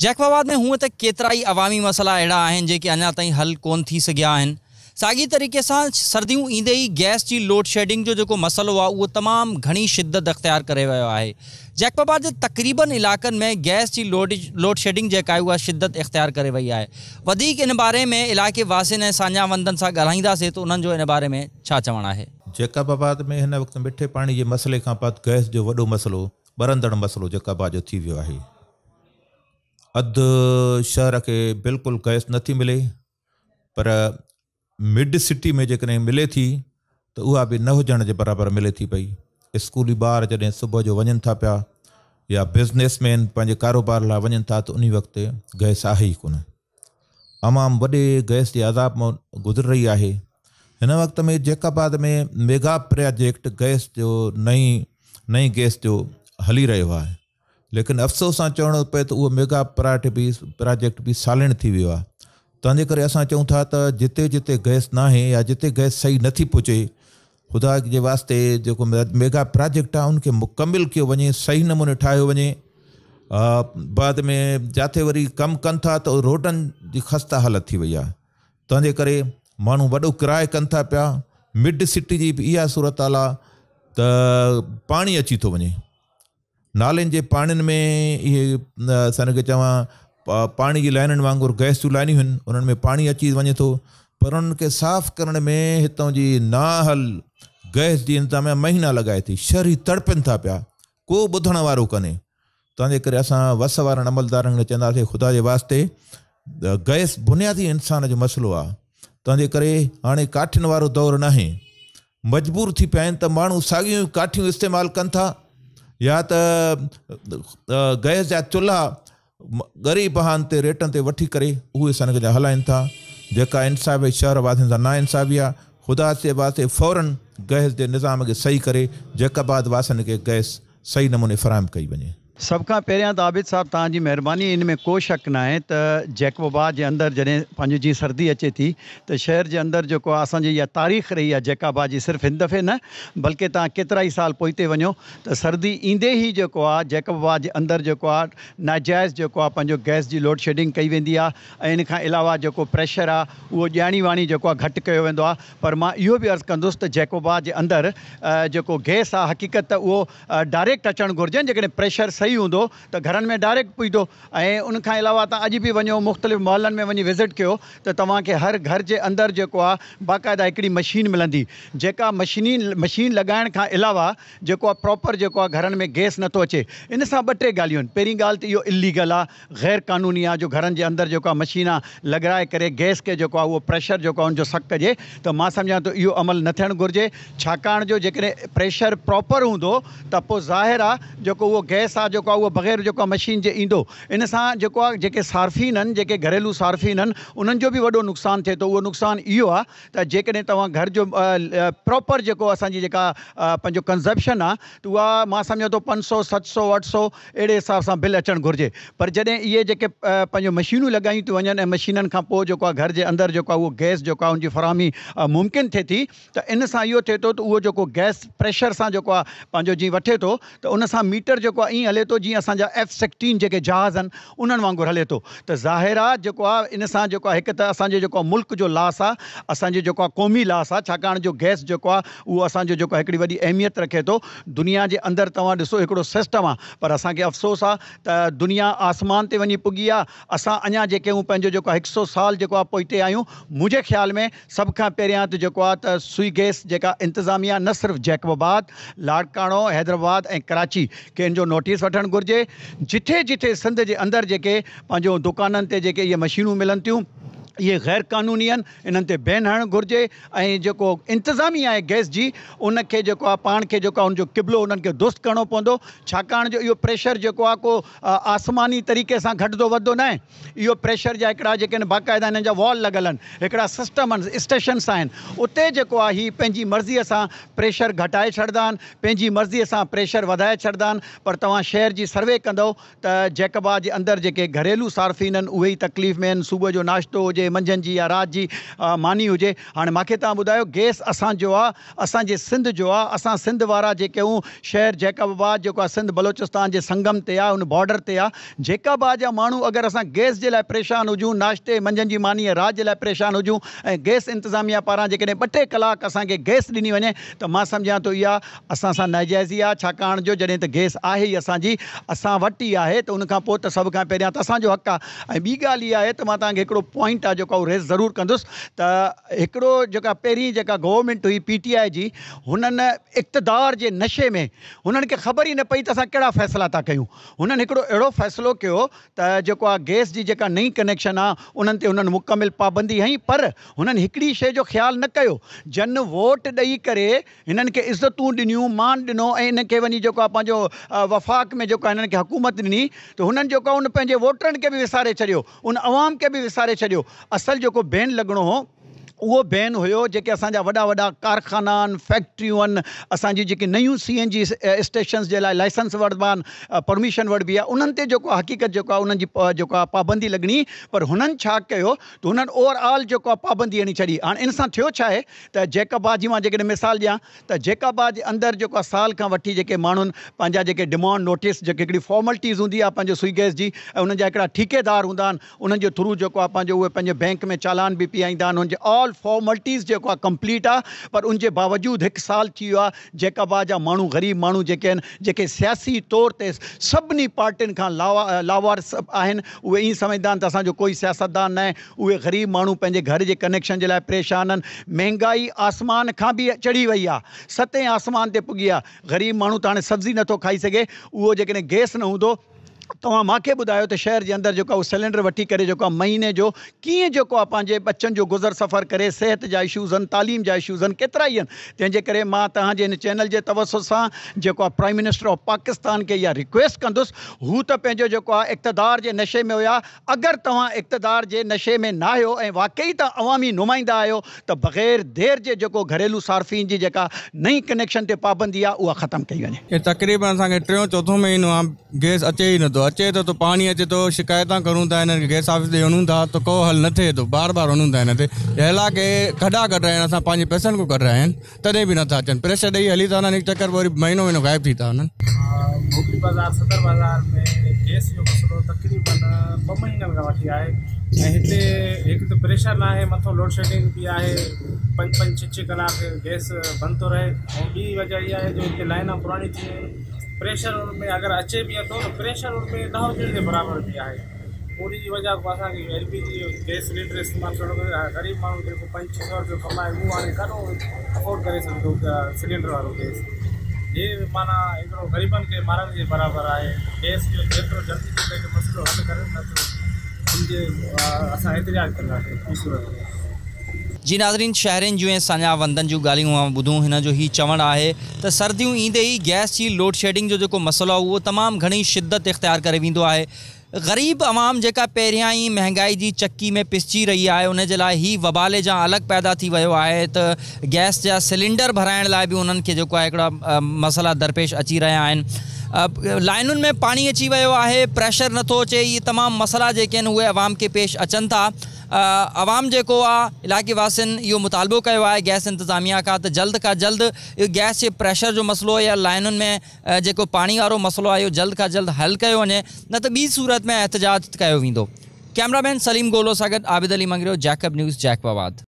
Jacob آباد ۾ هونء ته ڪيترائي عوامي مسئلا اهڙا آهن جيڪي اڃا تائين حل ڪونه ٿي سگهيا آهن. ساڳئي طريقي سان سرديون ايندي ئي گئس جي لوڊشيڊنگ جو جيڪو مسئلو آهي اهو تمام گهڻي شدت اختيار ڪري ويو آهي. جيڪب آباد جي تقريبن علائقن ۾ گئس جي لوڊشيڊنگ جيڪا آهي اها شدت اختيار ڪري وئي آهي. وڌيڪ ان باري ۾ علائقي واسين ۽ ساڃاهه وندن سان ڳالهائينداسين ته انهن جو ان باري ۾ ڇا چوڻ آهي. جيڪب آباد ۾ هن وقت مٺي پاڻي جي مسئلي کان بعد گئس جو وڏو مسئلو ٻرندڙ مسئلو جيڪب آباد جو ٿي ويو آهي. اڌ شهر کي بلڪل گئس نٿي ملي پر مڊ سٽي ۾ جيڪڏهن ملي ٿي ته اها به نه هجڻ جي برابر ملي ٿي پئي. اسڪولي ٻار جڏهن صبح جو وڃن ٿا پيا يا بزنس مين پنهنجي ڪاروبار لاء وڃن ٿا ته انهي وقت گئس آهي ئي ڪونه. عوام وڏي گئس جي عذاب مان گذري رهي آهي. هن وقت ۾ جيڪب آباد ۾ ميگا پراجيڪٽ گئس جو نئين نئين گئس جو هلي رهيو آهي. ليڪن افسوس سان چوڻو پئي ته اهو ميگا پراٽ به پراجيڪٽ به ساليڻ ٿي ويو آهي تنهن جي ڪري اسان چئون ٿا ته جتي جتي گئس ناهي يا جتي گئس صحيح نٿي پهچي خدا جي واسطي جيڪو ميگا پراجيڪٽ آهي ان کي مڪمل ڪيو وڃي صحيح نموني ٺاهيو وڃي بعد ۾ جاٿي وري ڪم ڪن ٿا ته روڊن جي خسته حالت ٿي وئي آهي تنهن جي ڪري ماڻهو وڏو ڪراء ڪن ٿا پيا مڊ سٽي جي به اها صورت حال آهي ته پاڻي اچي ٿو وڃي نالين جي پاڻين ۾ اهي اسان کي چوان پاڻي جي لائنن وانگر گئس جون لائنيون آهن انهن ۾ پاڻي اچي وڃي ٿو پر انهن کي صاف ڪرڻ ۾ هتان جي نااهل گئس جي انتظاميا مهينا لڳائي ٿي شهري تڙپن ٿا پيا ڪو ٻڌڻ وارو ڪونهي تنهن جي ڪري اسان وس وارن عملدارن کي چونداسين خدا جي واسطي گئس بنيادي انسان جو مسئلو آهي تنهن جي ڪري هاڻي ڪاٺين وارو دور ناهي مجبور ٿي پيا آهن ته ماڻهو ساڳيون ئي ڪاٺيون استعمال ڪن ٿا يا ته گئس جا چلها ڳري بهان تي ريٽن تي وٺي ڪري اهي سنگ جا هلائن ٿا جيڪا انصافي شهر واسين سان ناانصافي آهي خدا جي واسطي فورن گئس جي نظام کي صحيح ڪري جيڪب آباد واسين کي گئس صحيح نموني فراهم ڪئي وڃي. سڀ کان پهريان ته عابد صاحب توهان جي مهرباني ان ۾ ڪو شڪ ناهي ته جيڪب آباد جي اندر جڏهن پنهنجو جيئن سردي اچي ٿي ته شهر جي اندر جيڪو آهي اسان جي اها تاريخ رهي آهي جيڪب آباد جي صرف هن دفعي نه بلڪه توهان ڪيترائي سال پوئتي وڃو ته سردي ايندي ئي جيڪو آهي جيڪب آباد جي اندر جيڪو آهي ناجائز جيڪو آهي پنهنجو گئس جي لوڊ شيڊنگ ڪئي ويندي آهي ۽ ان کان علاوه جيڪو پريشر آهي اهو ڄاڻي واڻي جيڪو آهي گهٽ ڪيو ويندو آهي پر مان اهو به عرض ڪندس ته جيڪب آباد جي اندر جيڪو گئس آهي حقيقت ته اهو ڊائريڪٽ اچڻ گهرجي جيڪڏهن پريشر صحيح هوندو ته گهرن ۾ ڊائريڪٽ پڄندو ۽ ان کان علاوه توهان اڄ به وڃو مختلف محلن ۾ وڃي وزٽ ڪيو ته توهان کي هر گهر جي اندر جيڪو آهي باقاعده هڪڙي مشين ملندي جيڪا مشيني مشين لڳائڻ کان علاوه جيڪو آهي پراپر جيڪو آهي گهرن ۾ گئس نٿو اچي ان سان ٻه ٽي ڳالهيون آهن پهرين ڳالهه ته اهو اليگل آهي غير قانوني آ جو گهرن جي اندر جيڪو آ مشينا لڳرائي ڪري گئس کي جيڪو آ اهو پريشر جيڪو آ ان جو سڪ ڪجي ته مان سمجهان ٿو اهو عمل نه ٿيڻ گهرجي ڇاڪاڻ جو جيڪڏهن پريشر پراپر هوندو ته پوء ظاهر آ جيڪو اهو گئس آ جيڪو آ اهو بغير جيڪو آ مشين جي ايندو ان سان جيڪو آ جيڪي صارفين آهن جيڪي گهريلو صارفين آهن انهن جو به وڏو نقصان ٿئي ٿو اهو نقصان اهو آ ته جيڪڏهن توهان گهر جو پراپر جيڪو اسان جي جيڪا پنهنجو ڪنزپشن آ ته اها مان سمجهان ٿو پنج سو ست سو اٺ سو اهڙي حساب سان بل اچڻ گهرجي پر جڏهن اهي جيڪي پنهنجو مشينون لڳايون ٿيون وڃن ۽ مشينن کان پوء جيڪو آهي گهر جي اندر جيڪو آهي اهو گئس جيڪو آهي ان جي فراهمي ممڪن ٿئي ٿي ته ان سان اهو ٿئي ٿو ته اهو جيڪو گئس پريشر سان جيڪو آهي پنهنجو جيئن وٺي ٿو ته ان سان ميٽر جيڪو آهي ائين هلي ٿو جيئن اسان جا ايف سڪسٽين جيڪي جهاز آهن انهن وانگر هلي ٿو ته ظاهر آهي جيڪو آهي ان سان جيڪو آهي هڪ ته اسان جو جيڪو آهي ملڪ جو لاس آهي اسان جو جيڪو آهي قومي لاس آهي ڇاڪاڻ جو گئس جيڪو آهي اهو اسان جو جيڪو هڪڙي وڏي اهميت رکي ٿو دنيا جي اندر توهان ڏسو هڪڙو سسٽم آ پر اسان کي افسوس آ ته دنيا آسمان تي وڃي پڳي آ اسان اڃا جيڪي هون پنهنجو جيڪو آ هڪ سو سال جيڪو آ پوئتي آهيون منهنجي خيال ۾ سڀ کان پهريان ته جيڪو آ ته سوئي گئس جيڪا انتظاميا نه صرف جيڪب آباد لاڙڪاڻو حيدرآباد ۽ ڪراچي کي ان جو نوٽيس وٺڻ گهرجي جٿي جٿي سنڌ جي اندر جيڪي پنهنجو دڪانن تي جيڪي اهي مشينون ملن ٿيون اهي غير قانوني آهن انهن تي بين هڻڻ گهرجي ۽ جيڪو انتظامي آهي گئس جي ان کي جيڪو آهي پاڻ کي جيڪو آهي ان جو قبلو انهن کي درست ڪرڻو پوندو ڇاڪاڻ جو اهو پريشر جيڪو آهي ڪو آسماني طريقي سان گهٽندو وڌندو ناهي اهو پريشر جا هڪڙا جيڪي آهن باقاعده انهن جا وال لڳل آهن هڪڙا سسٽم آهن اسٽيشنس آهن اتي جيڪو آهي هي پنهنجي مرضي سان پريشر گهٽائي ڇڏندا آهن پنهنجي مرضي سان پريشر وڌائي ڇڏندا آهن پر توهان شهر جي سروي ڪندؤ ته جيڪب آباد جي اندر جيڪي گهريلو صارفين آهن اهي ئي تڪليف ۾ آهن صبح جو ناشتو هجي منجهند جي يا رات جي ماني هجي. هاڻي ماکي توهان ٻڌايو گئس اسان جو آ، اسان جي سنڌ جو آ، اسان سنڌ وارا جيڪي هون شهر جيڪب آباد جيڪو آ سنڌ بلوچستان جي سنگم تي آ ان بارڊر تي آ، جيڪب آباد جا ماڻهو اگر اسان گئس جي لاء پريشان هجون، ناشتي، منجهند جي ماني ۽ رات جي لاء پريشان هجون ۽ گئس انتظاميا پاران جيڪڏهن ٻه ٽي ڪلاڪ اسان کي گئس ڏني وڃي ته مان سمجهان ٿو اها اسان سان ناجائزي آ ڇاڪاڻ جو جڏهن ته گئس آهي ئي اسان جي اسان وٽ ئي آهي ته ان کان پوء ته سڀ کان پهريان ته اسان جو حق آ ۽ ٻي ڳالهه اها آهي ته مان توهان کي هڪڙو پوائنٽ آ جيڪو آئون ريز ضرور ڪندس ته هڪڙو جيڪا پهرين جيڪا گورنمينٽ هئي پي ٽي آء جي هنن اقتدار جي نشي ۾ هنن کي خبر ئي نه پئي ته اسان ڪهڙا فيصلا ٿا ڪيون هنن هڪڙو اهڙو فيصلو ڪيو ته جيڪو آ گئس جي جيڪا نئين ڪنيڪشن آ انهن تي هنن مڪمل پابندي هنئي پر هنن هڪڙي شيء جو خيال نه ڪيو جن ووٽ ڏئي ڪري هنن کي عزتون ڏنيون مان ڏنو ۽ انهن کي وڃي جيڪو آ پنهنجو وفاق ۾ جيڪو آ هنن کي حڪومت ڏني ته هنن جيڪو آ ان پنهنجي ووٽرن کي به وساري ڇڏيو ان عوام کي به وساري ڇڏيو اصل جيڪو بين لڳڻو هو اهو بين هيو جيڪي اسان جا وڏا وڏا ڪارخانا آهن فيڪٽريون آهن اسان جون جيڪي نيون سي اين جي اسٽيشنز جي لاء لائسنس وٺبا آهن پرميشن وٺبي آهي انهن تي جيڪو حقيقت جيڪو آهي انهن جي جيڪو آهي پابندي لڳڻي پر هنن ڇا ڪيو ته هنن اوور آل جيڪو آهي پابندي هڻي ڇڏي هاڻي ان سان ٿيو ڇا آهي ته جيڪب آباد جي مان جيڪڏهن مثال ڏيان ته جيڪب آباد جي اندر جيڪو آهي سال کان وٺي جيڪي ماڻهن پنهنجا جيڪي ڊمانڊ نوٽيس جيڪي هڪڙي فارملٽيز هوندي آهي پنهنجو سوئي گئس جي ۽ انهن جا هڪڙا ٺيڪيدار هوندا آهن انهن جي ٿرو جيڪو آهي پنهنجو اهي پنهنجي بئنڪ ۾ چالان به پيائيندا آهن انهن جي آل فارملٽيز جيڪو آهي ڪمپليٽ آهي پر ان جي باوجود هڪ سال ٿي ويو آهي جيڪب آباد جا ماڻهو غريب ماڻهو جيڪي آهن جيڪي سياسي طور تي سڀني پارٽين کان لاوارث آهن اهي ائين سمجهندا آهن ته اسان جو ڪوئي سياستدان ناهي اهي غريب ماڻهو پنهنجي گهر جي ڪنيڪشن جي لاء پريشان آهن مهنگائي آسمان کان به چڙهي وئي آهي ستين آسمان تي پڳي آهي غريب ماڻهو ته هاڻي سبزي نٿو کائي سگهي اهو جيڪڏهن گئس نه هوندو توهان مان کي ٻڌايو ته شهر جي اندر جيڪو آهي اهو سلينڊر وٺي ڪري جيڪو آهي مهيني جو ڪيئن جيڪو آهي پنهنجي ٻچن جو گذر سفر ڪري صحت جا اشوز آهن تعليم جا اشوز آهن ڪيترا ئي آهن تنهن جي ڪري مان توهان جي هن چينل جي توسط سان جيڪو آهي پرائم منسٽر آف پاڪستان کي اها رڪويسٽ ڪندس هو ته پنهنجو جيڪو آهي اقتدار جي نشي ۾ هيا اگر توهان اقتدار جي نشي ۾ ناهيو ۽ واقعي توهان عوامي نمائندا آهيو ته بغير دير جي جيڪو گهريلو صارفين جي جيڪا نئين ڪنيڪشن تي پابندي آهي اها ختم ڪئي وڃي. هي تقريبن اسان کي ٽيون چوٿون مهينو آ گئس اچي ئي نٿو اچي ٿو ته پاڻي اچي ٿو شڪايتان ڪرون ٿا هنن کي گئس آفيس ڏي وڃون ٿا ته ڪو حل نه ٿئي ٿو بار بار وڃون ٿا هن تي حالانڪه کڏا ڪڍرايا آهن اسان پنهنجي پئسن کان ڪڍرايا آهن تڏهن به نٿا اچن پريشر ڏئي هلي ٿا وڃن هڪ چڪر وري مهينو مهينو غائب ٿي ٿا وڃن. گوگڙي بازار صدر بازار ۾ گئس جو مسئلو تقريبن ٻه مهينن کان وٺي آهي ۽ هتي هڪ ته پريشر ناهي مٿو لوڊ شيڊنگ به آهي پنج پنج ڇهه ڇهه ڪلاڪ گئس بند ٿو رهي ۽ ٻي وجه اها آهي جو هتي لائنا پراڻي ٿي ويون آهن پريشر ان ۾ اگر اچي به ٿو ته پريشر ان ۾ نه هجڻ جي برابر به آهي ان جي وجه کان اسان کي ايل پي جي گئس سلينڊر استعمال ڪرڻو پوي ٿو غريب ماڻهو جيڪو پنج ڇهه سو روپيو ڪمائي اهو هاڻي ڪاڏو افورڊ ڪري سگهندو سلينڊر وارو گئس هي معنيٰ هڪڙو غريبن کي مارڻ جي برابر آهي گئس جو جيترو جلدي ٿي سگهي مسئلو حل ڪرن نه ته ان جي اسان احتجاج ڪنداسين ٻي صورت ۾. جي ناظرين شهرين جون ۽ ساڃاهه وندن جون ڳالهيون اوهان ٻڌون هن جو هي چوڻ آهي ته سرديون ايندي ئي گئس جي لوڊشيڊنگ جو جيڪو مسئلو آهي اهو تمام گهڻي شدت اختيار ڪري ويندو آهي غريب عوام جيڪا پهريان ئي مهنگائي جي چڪي ۾ پسجي رهي آهي ان جي لاء هي وبال جان الڳ پيدا ٿي ويو آهي ته گئس جا سلينڊر ڀرائڻ لاء به انهن کي جيڪو آهي هڪڙا مسئلا درپيش اچي رهيا آهن لائنن ۾ پاڻي اچي ويو آهي پريشر نٿو اچي اهي تمام مسئلا جيڪي آهن اهي عوام کي پيش اچن ٿا عوام جيڪو آ علائقي واسين اهو مطالبو ڪيو آهي گئس انتظاميا کان ته جلد کان جلد اهو گئس جي پريشر جو مسئلو يا لائنن ۾ جيڪو پاڻي وارو مسئلو آهي اهو جلد کان جلد حل ڪيو وڃي نه ته ٻي صورت ۾ احتجاج ڪيو ويندو. ڪئميرا مين سليم گولو سان گڏ Abid Ali Mangrio, Jacob news, Jacob آباد.